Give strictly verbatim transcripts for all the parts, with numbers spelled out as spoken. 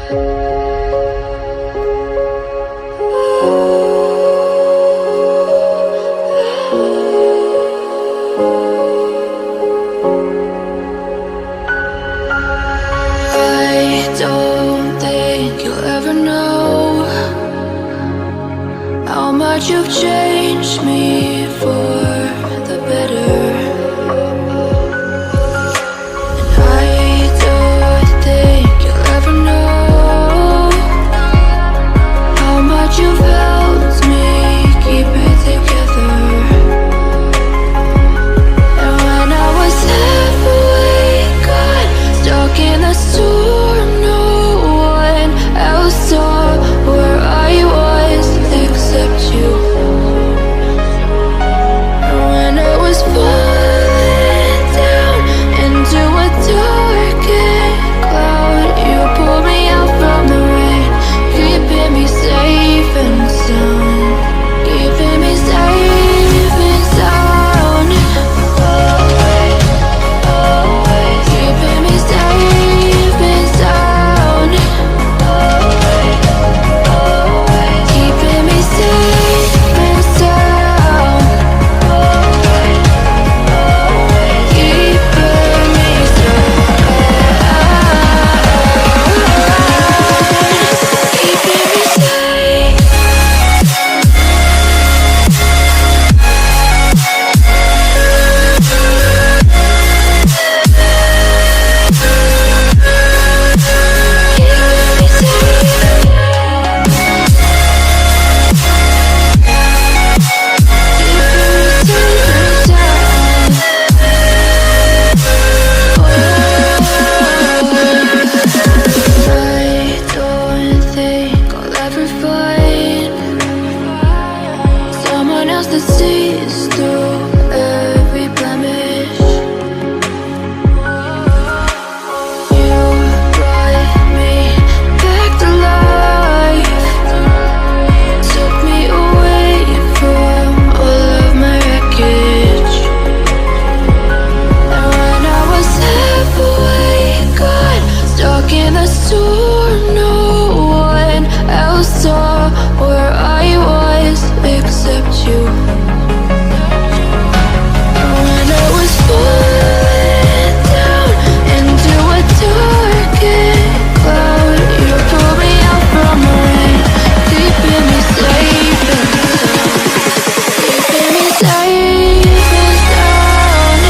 I don't think you'll ever know how much you've changed me for the better. And I don't think you'll ever know how much you've helped me keep it together. And when I was halfway gone, stuck in a storm, no one else saw where I was except you. And when I was falling down into a dark and cloud, you pulled me out from the rain, keeping me safe and sound, keeping me safe and sound. Keeping me safe and sound. Keeping me safe and sound. Keeping me safe. Keeping me safe. I don't think I'll ever find someone else that sees through every blemish. You brought me back to life, took me away from all of my wreckage. And when I was halfway gone, stuck in the storm, no one else saw where I was except you. When I was falling down into a dark and cloud, you pulled me out from the rain, keeping me safe and sound, keeping me safe and sound.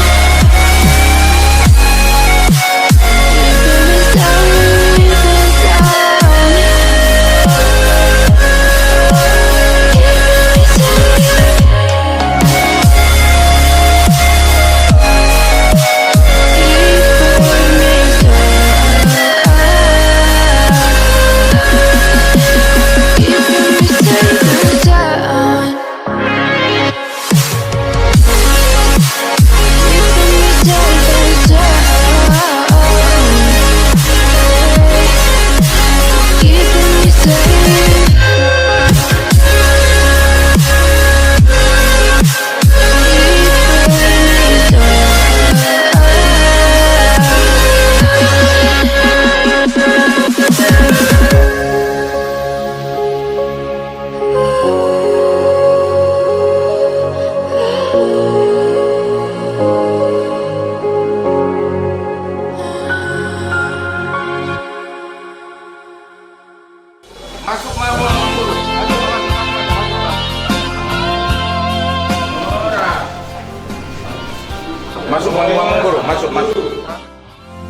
Masuk, masuk, masuk, masuk.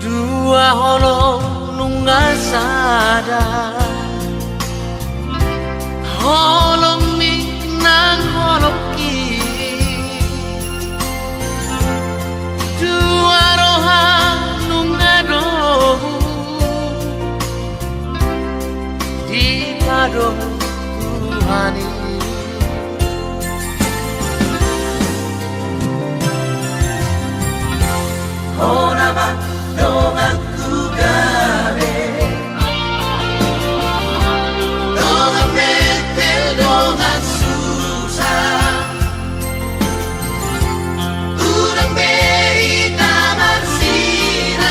Dua holong nunga sada, holongmi nang holongki. Dua roha nunga dohot, dipadohot Tuhan i. Hona ma donganku gabe, dongan metel, dongan susa. Hudang be hita marsinamot,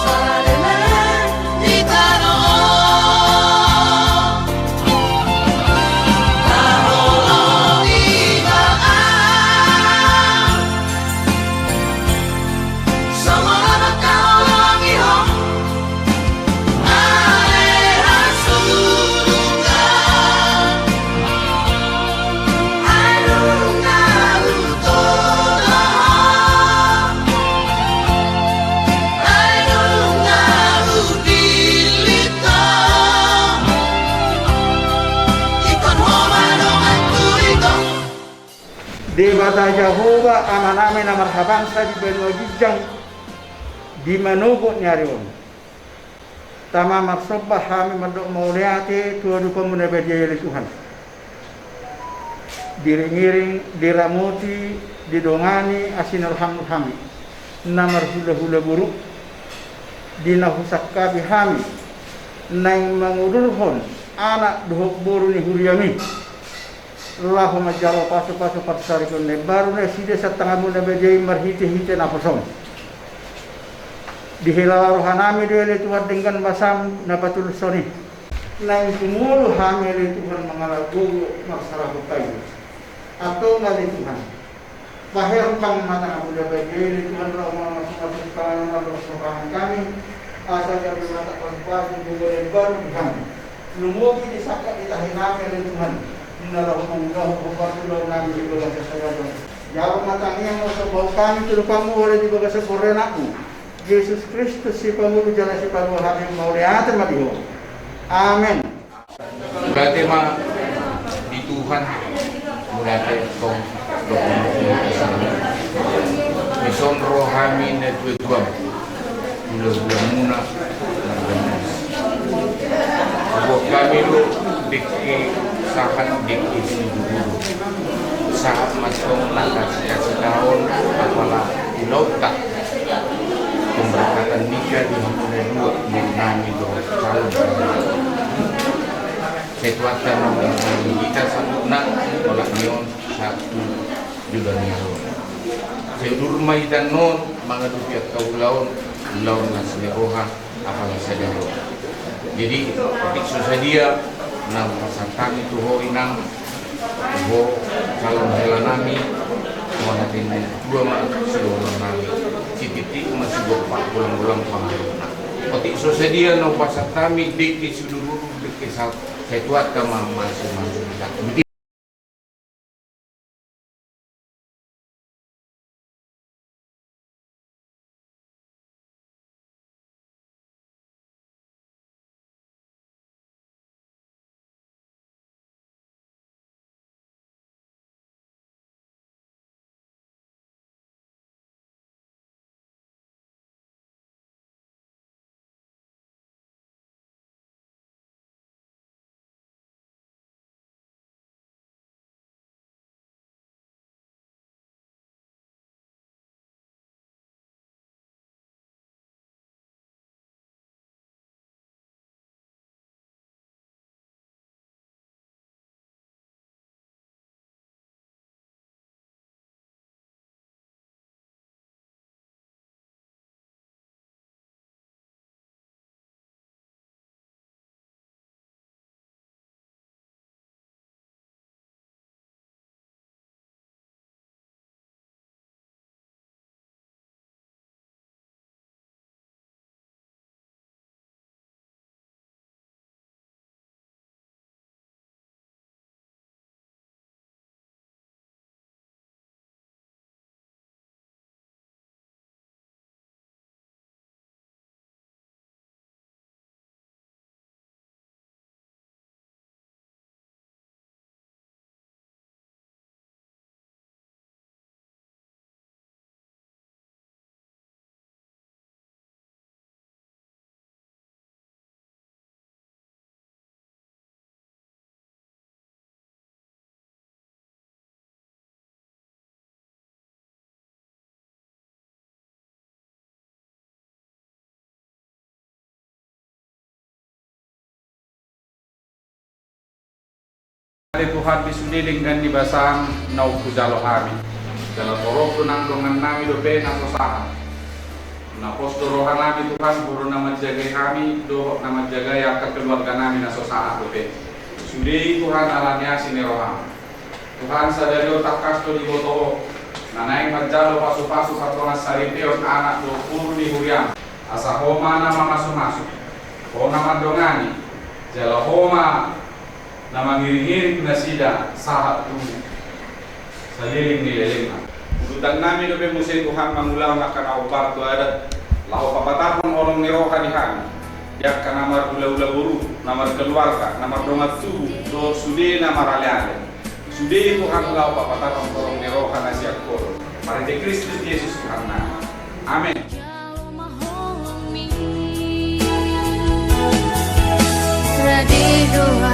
sada na Debata Jahowa, Amanami na marhabangsa di banua ginjang, di manogot ni ari on, tama marsomba hami mandok mauliate tu adopanMu na badia i ale Tuhan. Diiring-iring, diramoti, didongani asi ni rohaM tu hami, na marhulahula boru, di na husangkapi hami naeng mangudurhon anak dohot boru ni huriaMi, laho manjalo pasupasu parsaripeon na imbaru nasida sian tanganMu na badia i marhitehite naposoM. Dihilala rohanami do i ale Tuhan denggan basaM na patuluson i, naeng tumolu hami ale Tuhan mangalap gogo marsarahon paima. Antong ale Tuhan, paherbang ma tanganMu na badia i ale Tuhan, laho mamasumasu panganon dohot roha ni hami, asa gabe mata pasupasu gogo na imbaru di hami. Lumobi di sangkap ni tahinami ale Tuhan, na laho mangulahon hombar tu ulaonnami di bagasan sadari on. Jalo ma tangiang na husombahon hami tu adopanMu ale di bagasan goar ni AnakMu Jesus Kristus, Sipangolu jala Sipalua hami, mauliate ma di Ho. Amen. Mauliate ma di Tuhan, mauliate tong. Dison ro hami na tuatua, hulahula muna, mardalan. Huboan hami do dengke sahat dengke sidurudur. Sahat ma antong na tarkasihon apala ulaonta. Pemberkatan nikah di hamuna dua, boru nami dohot calon. Sai Tuhanta ma mangiringkon hita saluhutna, olat ni on sahat tu joloan ni ari on. Sai udur ma hita annon mangadopi angka ulaon, ulaon na sini roha, apala sadari on. Jadi, otik so sadia, na hupasahat hami tu ho inang, tu ho calon hela nami, mauliate ma, tua ma sidohonon nami, sititi ma sigompa, bolangbolang pangarahutna. Otik so sadia na hupasahat hami dengke sidurudur, dengke sahat, sai Tuhanta ma mamasumasu hita. Ale Tuhan, di sude denggan ni basaM na hujalo hami, jala torop do nang dongannami dope na so sahat. Na pos do rohanami Tuhan, Ho do na manjagai hami dohot na manjagai angka keluarganami na so sahat dope. Sude i Tuhan ala ni asi ni rohaM. Tuhan, sadari on tangkas do diboto Ho na naeng manjalo pasupasu partongansaripeon anak dohot boru ni huriaM. Asa Ho ma na mamasumasu, Ho na mandongani, jala Ho ma na mangiringiring nasida sahat tu saleleng ni lelengna. Udutannami dope muse Tuhan mangulahon angka na hombar tu adat, laho papatarhon holong ni roha di hami, di angka na marhulahula boru, na markeluarga, na mardongan tubu, dohot sude na maraleale. Sude Tuhan laho papatarhon holong ni roha na sian Ho, marhite Kristus Jesus Tuhannami. Amen. Rade do